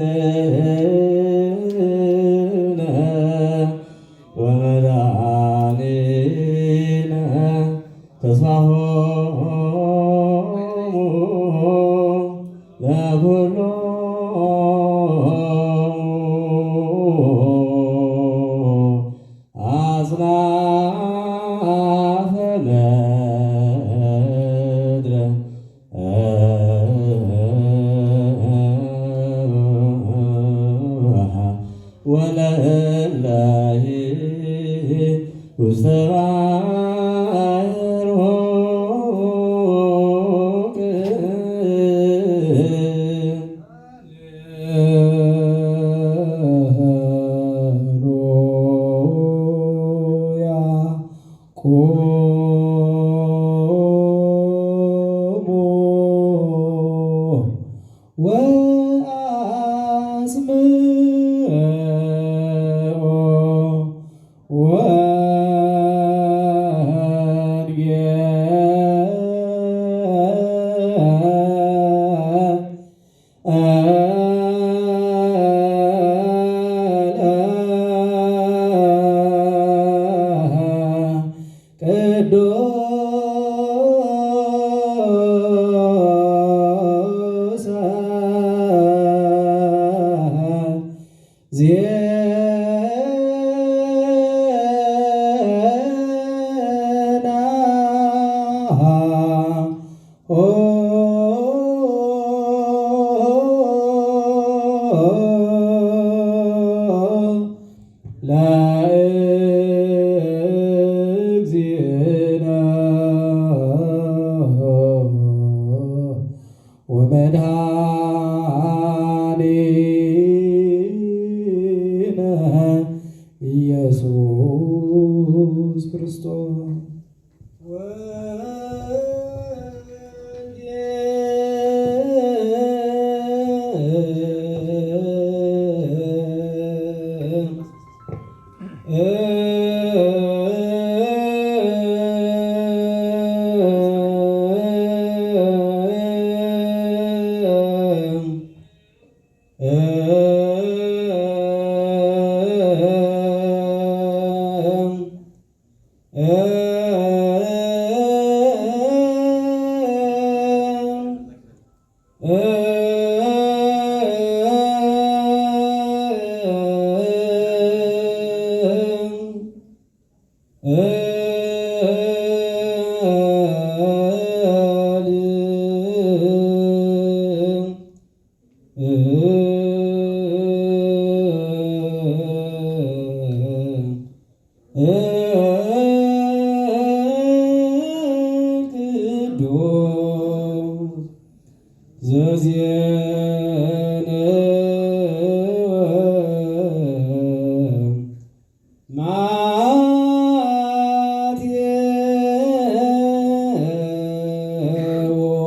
አምላክነ ወመድኃኒነ ተስፋሆሙ ለኵሎሙ አጽናፈ ምድር። ወለእለሂ ውስተ ባሕር ሑቅ። ሃሌሉያ ቁሙ ወአስምዑ ወንጌለ ቅዱስ ዜና ለእግዚእነ ወመድኃኒነ ኢየሱስ ክርስቶስ። ወንጌለ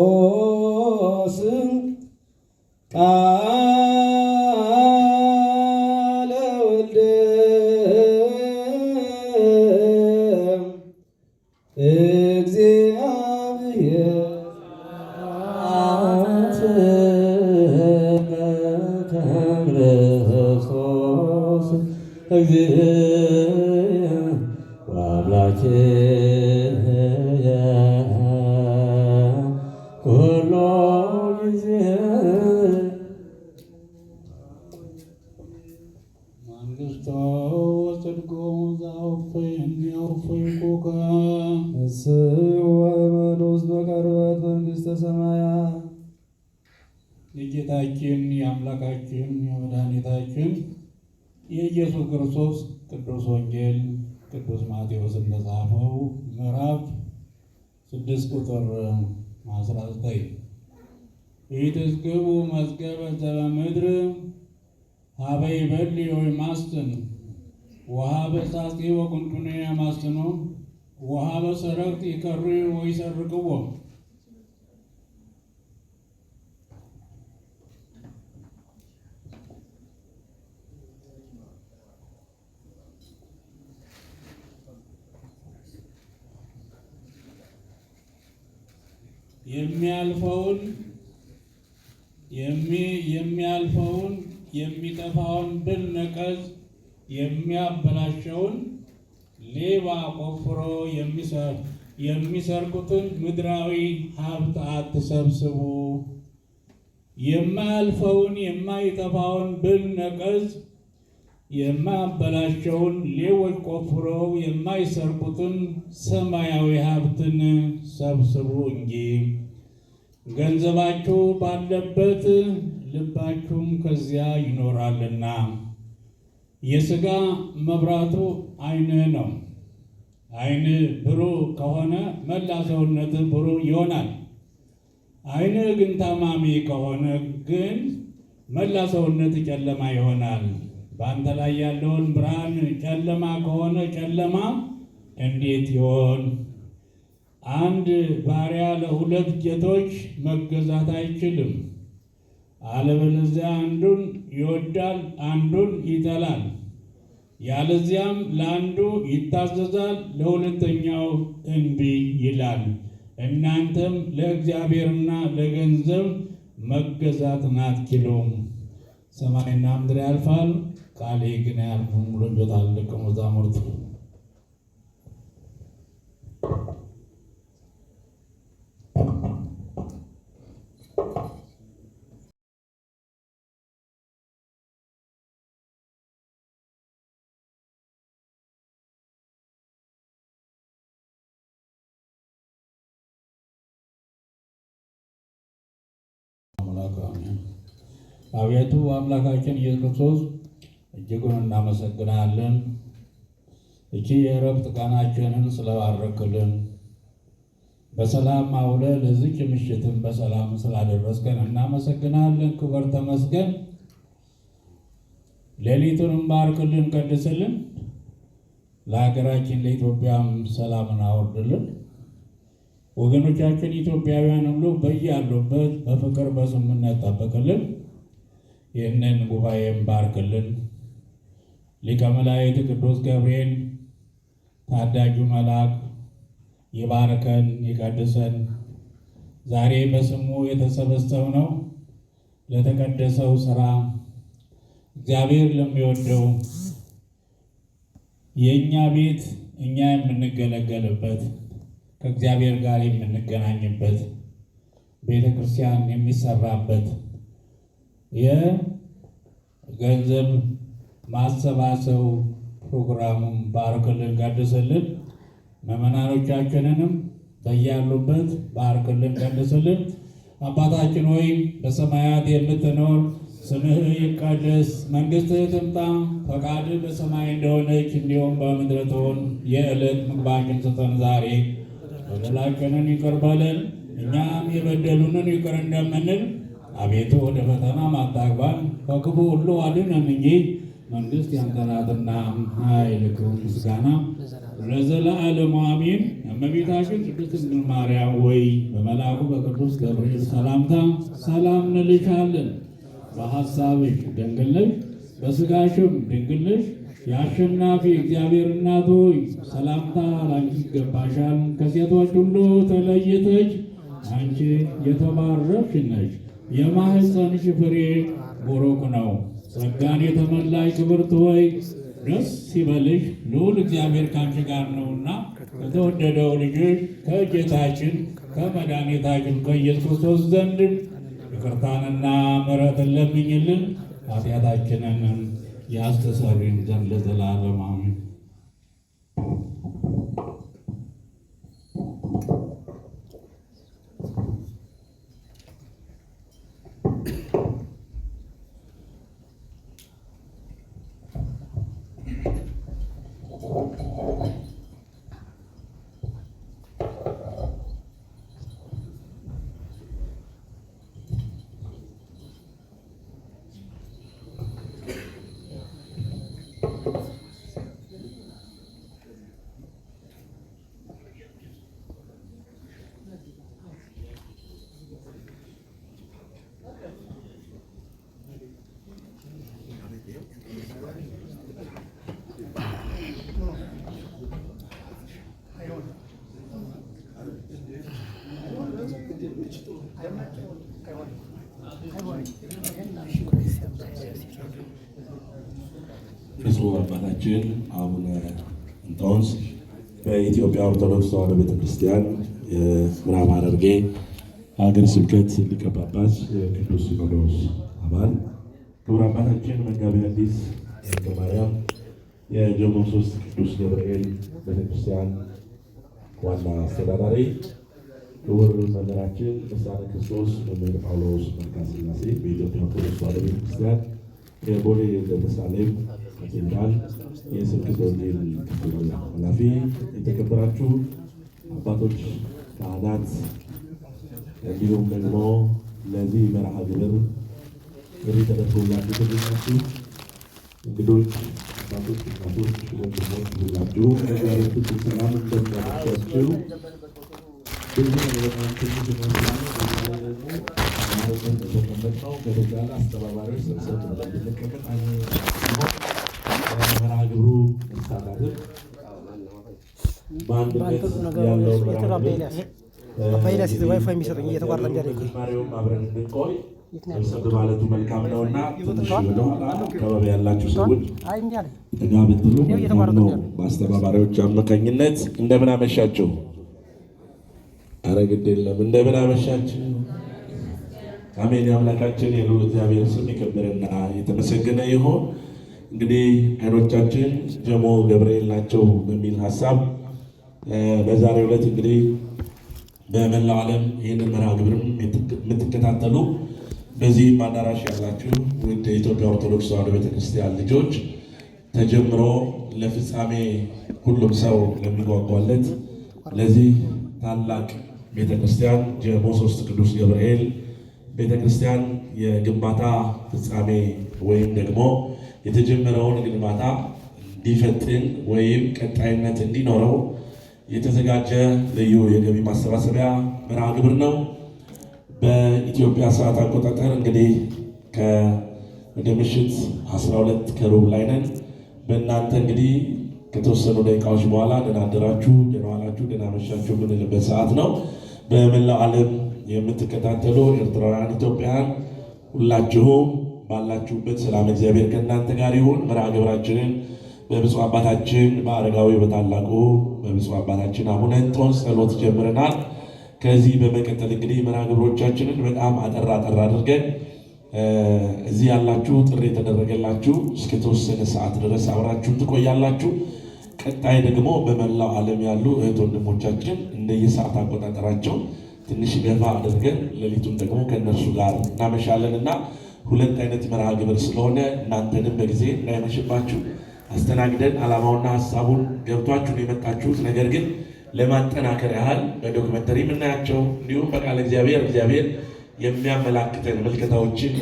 ማቴዎስ ቃለ ወልደ እግዚአብሔር። ክርስቶስ እግዚእ ወአምላኪየ ኩሎ ጊዜ። መንግሥቶ ወጽድቆ ዘአውፈይኒ አውፈይኩከ። እስው ወእመኑ ውስጥ በቀርበት መንግሥተ ሰማያት። የጌታችን የአምላካችን የመድኃኒታችን የኢየሱስ ክርስቶስ ቅዱስ ወንጌል ቅዱስ ማቴዎስ እንደጻፈው ምዕራፍ 6 ቁጥር 19። ኢትዝግቡ መዝገበ ዘበምድር ሀበ ይበሊ ወይማስትን ወሀበ ሣጺ ወቁንጡኔ ያማስኑ ወሀበ ሰረቅት ይከርዩ ወይሰርቅዎ። የሚያልፈውን የሚያልፈውን የሚጠፋውን ብል ነቀዝ የሚያበላሸውን ሌባ ቆፍሮ የሚሰርቁትን ምድራዊ ሀብት አትሰብስቡ። የማያልፈውን የማይጠፋውን ብል ነቀዝ የማያበላሸውን ሌቦች ቆፍረው የማይሰርቁትን ሰማያዊ ሀብትን ሰብስቡ እንጂ። ገንዘባችሁ ባለበት ልባችሁም ከዚያ ይኖራልና። የሥጋ መብራቱ ዓይንህ ነው። ዓይንህ ብሩህ ከሆነ መላ ሰውነትህ ብሩህ ይሆናል። ዓይንህ ግን ታማሚ ከሆነ ግን መላ ሰውነትህ ጨለማ ይሆናል። በአንተ ላይ ያለውን ብርሃን ጨለማ ከሆነ ጨለማ እንዴት ይሆን? አንድ ባሪያ ለሁለት ጌቶች መገዛት አይችልም። አለበለዚያ አንዱን ይወዳል፣ አንዱን ይጠላል። ያለዚያም ለአንዱ ይታዘዛል፣ ለሁለተኛው እንቢ ይላል። እናንተም ለእግዚአብሔርና ለገንዘብ መገዛት አትችሉም። ሰማይና ምድር ያልፋል፣ ቃሌ ግን አያልፍም ብሎበታል ደቀ መዛሙርቱ። አምላክ አሜን። አቤቱ አምላካችን ኢየሱስ ክርስቶስ እጅጉን እናመሰግናለን። እቺ የዕረፍት ቀናችንን ስለባረክልን በሰላም አውለ ለዚች ምሽትን በሰላም ስላደረስከን እናመሰግናለን። ክብር ተመስገን። ሌሊቱንም ባርክልን፣ ቀድስልን። ለሀገራችን ለኢትዮጵያም ሰላምን አወርድልን። ወገኖቻችን ኢትዮጵያውያን ሁሉ በያሉበት በፍቅር በስምምነት ጠብቅልን። ይህንን ጉባኤም ባርክልን። ሊቀ መላእክት ቅዱስ ገብርኤል ታዳጊው መልአክ ይባርከን ይቀድሰን። ዛሬ በስሙ የተሰበሰብነው ለተቀደሰው ስራ እግዚአብሔር ለሚወደው የእኛ ቤት እኛ የምንገለገልበት ከእግዚአብሔር ጋር የምንገናኝበት ቤተ ክርስቲያን የሚሰራበት የገንዘብ ማሰባሰብ ፕሮግራሙን ባርክልን፣ ቀድስልን። ምዕመናኖቻችንንም በያሉበት ባርክልን፣ ቀድስልን። አባታችን ሆይ በሰማያት የምትኖር ስምህ ይቀደስ፣ መንግሥትህ ትምጣ፣ ፈቃድህ በሰማይ እንደሆነች እንዲሁም በምድር ትሁን። የዕለት ምግባችንን ስጠን ዛሬ፣ በደላችንን ይቅር በለን እኛም የበደሉንን ይቅር እንደምንል፣ አቤቱ ወደ ፈተና አታግባን፣ ከክፉ ሁሉ አድነን እንጂ መንግሥት ያንተ ናትና፣ ኃይል፣ ክብር፣ ምስጋና ለዘላለሙ አሜን። እመቤታችን ቅድስት ድንግል ማርያም ሆይ በመልአኩ በቅዱስ ገብርኤል ሰላምታ ሰላም እንልሻለን። በሐሳብሽ ድንግል ነሽ፣ በሥጋሽም ድንግል ነሽ። የአሸናፊ እግዚአብሔር እናት ሆይ ሰላምታ ላንቺ ይገባሻል። ከሴቶች ሁሉ ተለይተሽ አንቺ የተባረክሽ ነሽ፣ የማኅፀንሽ ፍሬ ቡሩክ ነው። ጸጋን የተመላሽ ክብርት ሆይ ደስ ይበልሽ፣ ልዑል እግዚአብሔር ከአንቺ ጋር ነውና ከተወደደው ልጅሽ ከጌታችን ከመድኃኒታችን ከኢየሱስ ክርስቶስ ዘንድ ይቅርታንና ምሕረትን ለምኝልን ኃጢአታችንን ያስተሰርይልን ዘንድ ለዘላለም አሜን። ብፁዕ አባታችን አቡነ እንጦንስ በኢትዮጵያ ኦርቶዶክስ ተዋሕዶ ቤተክርስቲያን የምዕራብ ሐረርጌ ሀገረ ስብከት ሊቀ ጳጳስ፣ የቅዱስ ሲኖዶስ አባል፣ ክቡር አባታችን መጋቤ ሐዲስ ወልደ ማርያም የጀሞ 3 ቅዱስ ገብርኤል ቤተክርስቲያን ዋና አስተዳዳሪ፣ ክቡር መምህራችን ልሳነ ክርስቶስ መምህር ጳውሎስ መልካ ሥላሴ በኢትዮጵያ ኦርቶዶክስ ተዋሕዶ ቤተክርስቲያን የቦሌ ደብረሳሌም ካቴድራል የስብከተ ወንጌል ክፍል ኃላፊ፣ የተከበራችሁ አባቶች፣ ካህናት፣ እንዲሁም ደግሞ ለዚህ መርሃ ግብር ጥሪ ተደርጎላችሁ የተገኛችሁ እንግዶች፣ አባቶች፣ እናቶች፣ ወንድሞች ሁላችሁ በእግዚአብሔር ፍጹም ሰላም እንደምን አመሻችሁ። ብዙ በጣም ትንሽ ይመስላል። በዛ ላይ ደግሞ አማርነት የተቀመጥነው ከተቻለ አስተባባሪዎች ሰብሰብ ብለን ብንቀመጥ መርሃ ግብሩ መሳካትም በአንድነት ያለውን መርሃ ግብር አባ ኤልያስ ዋይፋይ የሚሰጠኝ እየተቋረጠ እንዲያደርግ ዝማሬውም አብረን እንድንቆይ ሰብሰብ ማለቱ መልካም ነውና ትንሽ ወደኋላ አካባቢ ያላችሁ ሰዎች አይ እንዲህ አለኝ። ጠጋ ብትሉ መልካም ነው። በአስተባባሪዎች አማካኝነት እንደምን አመሻችሁ? አረ ግድ የለም፣ እንደምን አመሻችሁ? አሜን። የአምላካችን የልዑል እግዚአብሔር ስም የከበረና የተመሰገነ ይሁን። እንግዲህ አይኖቻችን ጀሞ ገብርኤል ናቸው በሚል ሀሳብ በዛሬው ዕለት እንግዲህ በመላው ዓለም ይህንን መርሃ ግብርም የምትከታተሉ፣ በዚህም አዳራሽ ያላችሁ ውድ የኢትዮጵያ ኦርቶዶክስ ተዋሕዶ ቤተክርስቲያን ልጆች፣ ተጀምሮ ለፍጻሜ ሁሉም ሰው ለሚጓጓለት ለዚህ ታላቅ ቤተክርስቲያን ጀሞ 3 ቅዱስ ገብርኤል ቤተክርስቲያን የግንባታ ፍጻሜ ወይም ደግሞ የተጀመረውን ግንባታ እንዲፈጥን ወይም ቀጣይነት እንዲኖረው የተዘጋጀ ልዩ የገቢ ማሰባሰቢያ መርሃ ግብር ነው። በኢትዮጵያ ሰዓት አቆጣጠር እንግዲህ ወደ ምሽት 12:15 ላይ ነን። በእናንተ እንግዲህ ከተወሰኑ ደቂቃዎች በኋላ ደህና አደራችሁ፣ ደህና ዋላችሁ፣ ደህና አመሻችሁ የምንልበት ሰዓት ነው። በመላው ዓለም የምትከታተሉ ኤርትራውያን፣ ኢትዮጵያውያን ሁላችሁም ባላችሁበት ሰላም እግዚአብሔር ከእናንተ ጋር ይሁን። መርሃ ግብራችንን በብፁዕ አባታችን በአረጋዊ በታላቁ በብፁዕ አባታችን አቡነ እንጦንስ ጸሎት ጀምረናል። ከዚህ በመቀጠል እንግዲህ መርሃ ግብሮቻችንን በጣም አጠር አጠር አድርገን እዚህ ያላችሁ ጥሪ የተደረገላችሁ እስከተወሰነ ሰዓት ድረስ አብራችሁን ትቆያላችሁ። ቀጣይ ደግሞ በመላው ዓለም ያሉ እህት ወንድሞቻችን እንደየሰዓት አቆጣጠራቸው ትንሽ ገፋ አድርገን ሌሊቱን ደግሞ ከእነርሱ ጋር እናመሻለን እና ሁለት አይነት መርሃ ግብር ስለሆነ እናንተንም በጊዜ እንዳይመሽባችሁ አስተናግደን ዓላማውና ሀሳቡን ገብቷችሁ ነው የመጣችሁት። ነገር ግን ለማጠናከር ያህል በዶክመንተሪ የምናያቸው እንዲሁም በቃለ እግዚአብሔር እግዚአብሔር የሚያመላክተን ምልከታዎችን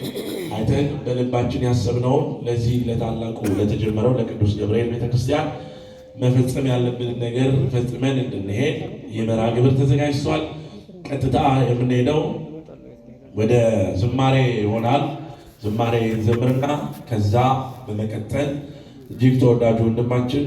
አይተን በልባችን ያሰብነውን ለዚህ ለታላቁ ለተጀመረው ለቅዱስ ገብርኤል ቤተክርስቲያን መፈጸም ያለብንን ነገር ፈጽመን እንድንሄድ የመርሃ ግብር ተዘጋጅቷል። ቀጥታ የምንሄደው ወደ ዝማሬ ይሆናል። ዝማሬ እንዘምርና ከዛ በመቀጠል እጅግ ተወዳጁ ወንድማችን